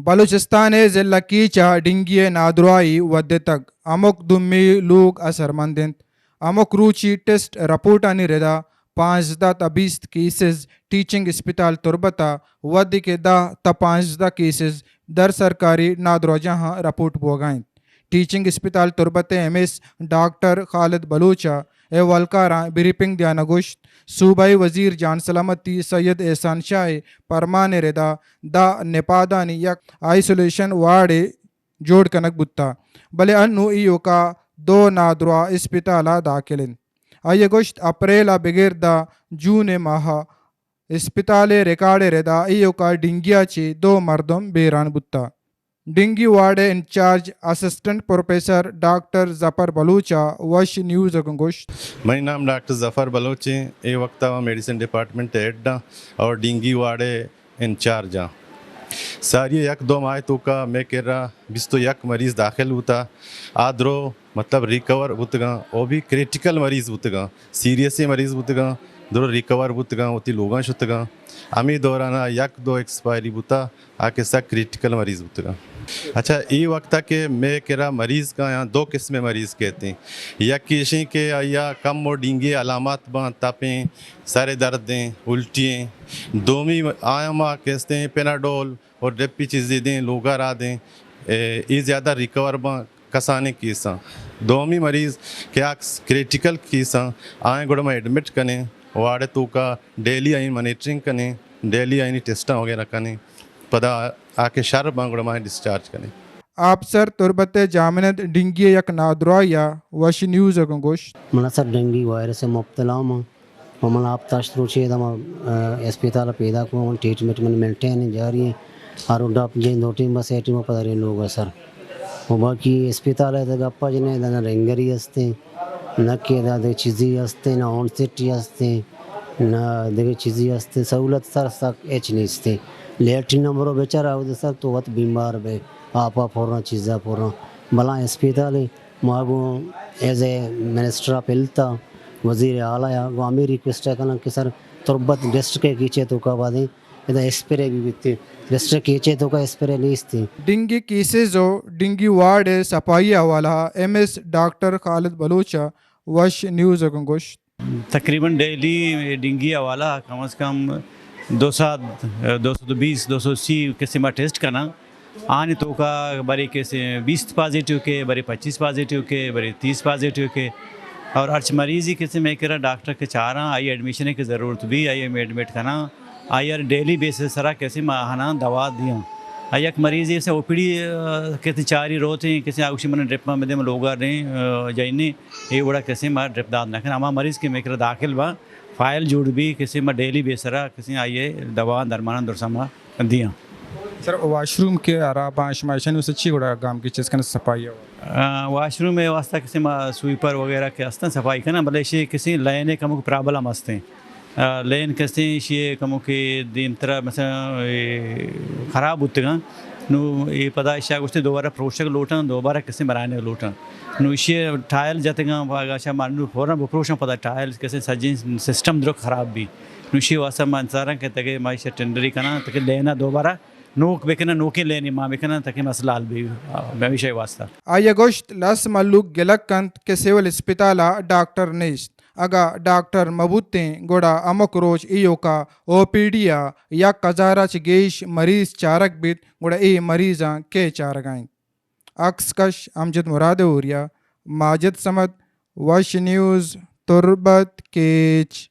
بلوچستان ءِ ضلع کیچ ءَ ڈینگی ءِ نادراہی ودتگ، ہمک دومی لوگ اثرمند انت۔ ہمک روچی ٹیسٹ رپورٹانی ردا پانزدہ تا بیست کیسز ٹیچنگ اسپتال تربت ءَ ودی کہ دہ تا پانزدہ کیسز در سرکاری نادراہجاہاں رپورٹ بوگا انت۔ ٹیچنگ اسپتال تربت ءِ ایم ایس ڈاکٹر خالد بلوچ ءَ اے اھوالکاراں بریفنگ دیان ءَ گوشت، صوبائی وزیر جان سلامتی سید احسان شاہ ءِ پرمان ءِ ردا دہ نپادانی یک آئسولیشن وارڈے جوڑ کنگ بوتگ، بلے انوں ایوکا دو نادراہ اسپتال ءَ داخل انت۔ آئی ءَ گوشت، اپریل ءَ بگر داں جون ءِ ماہ ءَ اسپتال ءِ ریکارڈ ءِ ردا ایوکا ڈینگی ءَ چہ دو مردم بیران بوتگ۔ ڈینگی وارڈ ءِ انچارج اسسٹنٹ پروفیسر ڈاکٹر ظفر بلوچ ءَ وش نیوز ءَ گوں گوشت۔ منی نام ڈاکٹر ظفر بلوچ ایں، اے وقت ءَ میڈیسن ڈپارٹمنٹ ءِ ہیڈ آں اور ڈینگی وارڈ ءِ انچارج آں۔ ساری یک دو ماہ ءِ توکا مئے کرا بیست و یک مریض داخل بوتگ، آ درو مطلب ریکور بوتگاں، او بھی کریٹیکل مریض بوتگاں، سیریسیں مریض بوتگاں، درو ریکور بوتگاں، وتی لوگاں شتگاں۔ ہمے دوران ءَ یک دو ایکسپائری بوتگ، آ کہ سک کریٹیکل مریض بوتگاں۔ اچھا، اے وقت ءَ کہ مئے کرا مریض کایاں، دو قسم ءِ مریض کیت ایں۔ یک ایشیں کہ آئی ءَ کم و ڈینگی علامات باں، تپیں، سر ءِ درد ایں، الٹی ایں۔ دومی آیاں ما کہ استیں پیناڈول اور ڈپی چیزے دیں، لوگا را دیں، اے، اے زیادہ ریکور باں۔ کسانیں کیساں۔ دومی مریض کہ آ کریٹیکل کیساں، آئیں گڑا ما ایڈمٹ کنیں، وارڈ ءِ توکا ڈیلی آئی مانیٹرنگ کنیں، ڈیلی آئی ٹیسٹاں وغیرہ کنیں، پدا آ کہ شر باں گڑا ما ڈسچارج کنیں۔ آپسر تربت ءِ جامنند ڈینگی ءِ یک نادراہی ءَ وش نیوز ءَ گوں گوشت۔ من سر ڈینگی وائرس ءَ مبتلا ہم آں۔ و من ہپت ہشت روچے ادا ما، آ، اسپتال ءَ پیداک اوں، ٹریٹمنٹ من مینٹین ایں، جاری ایں۔ ہر ڈاپ جیں دو ٹیم بس، اے ٹیم ءَ پدا ریں لوگ ءَ سر۔ و باقی اسپتال ءِ ادا گپ ءَ جنیں، ادا نہ رنگری ہستیں، نہ کہ ادا دگہ چیزی ہستیں، نہ اونسٹی ہستیں، نہ دگہ چیزی ہستیں۔ سہولت سر سک ہچ نیستیں۔ لیٹرین نمبر بچار آود سر تو وت بیمار بے، آپا پھراں، چیزا پھراں۔ بلاں اسپتال ایں، ما گوں as a minister of health ءَ، وزیر اعلیٰ ءَ گوں ہمے ریکویسٹ ءَ کناں کہ سر تربت ڈسٹرکٹ ءِ کیچ ءِ توکا بازیں ادا اسپرے بہ بیت۔ ڈسٹرکٹ کیچ ءِ توکا اسپرے نیست۔ ڈینگی کیسز و ڈینگی وارڈ ءِ صفائی ءِ حوالہ ءَ ایم ایس ڈاکٹر خالد بلوچ ءَ وش نیوز ءَ گوں گوشت۔ تقریباً ڈیلی ڈینگی حوالہ کم از کم دو سد، دو سد و بیست، دو سد و سی قسم ءَ ٹیسٹ کناں۔ آنی توکا برے کسے بیست پازیٹیو کے، برے پچیس پازیٹیو کے، برے تیس پازیٹیو کے۔ اور ہرچ مریضی کسے مئے کرا ڈاکٹر کہ چاراں، آئی ایڈمیشن کہ ضرورت بی، آئی ہم ایڈمٹ کناں۔ آئی ہر ڈیلی بیسس سرا کسے ما آہناں دوا دیاں۔ آ یک مریضے سے او پی ڈی، آ، کسے چاری روتیں، کسے آ گوشی من ڈرپ ما بدے، من لوگا دیں، آ، جائینے۔ اے وڑا کسے ما ڈرپ دات نہ کن۔ ہما مریض کہ مئے کرا داخل باں، فائل جوڑ بی، کسے ما ڈیلی بیسرا کسے آئی ءِ دوا درماناں درساں ما دیاں۔ سر، واش روم کہ ہراب آں، شما ایشانی واسطہ چی گڑا گام گیج چست کن صفائی ءِ؟ آ، واش روم ءِ واسطہ کسے ما سویپر وغیرہ کہ ہستن صفائی کناں، بلے ایشی کسے لین ءِ کمک پرابلم ہستیں۔ آ، لین کسے ایشی کمو کہ دیمترا مثلاً، اے، خراب بوتگاں۔ نو اے پدا ایشا گوشتے دوبارہ پروشگ لوٹاں، دوبارہ کسے مرائینگ لوٹاں۔ نو ایشی ٹائل جتگاں، اگاں شا ما نو فوراً بپروشاں، پدا ٹائل کسے سجیں سسٹم درک خراب بی۔ نو ایشی واسطہ ما انتظاراں کہ تگہ ما ایشا ٹینڈری کناں، تاکہ لینا دوبارہ نوک بکناں، نوکیں لینے ما بکناں، تاکہ مسئلہ حل بی۔ آ، ہمیشہ واسطہ۔ آئی ءَ گوشت، لس مھلوک گلگ کنت کہ سول اسپتال ءَ ڈاکٹر نیست۔ اگاں ڈاکٹر مہ بوتیں، گڑا ہمک روچ ایوکا او پی ڈی ءَ یک ہزار ءَ چہ گیش مریض چارگ بیت، گڑا اے مریضاں کئے چارگ ءَ انت؟ عکس کش امجد مراد اوریا، ماجد صمد، وش نیوز، تربت، کیچ۔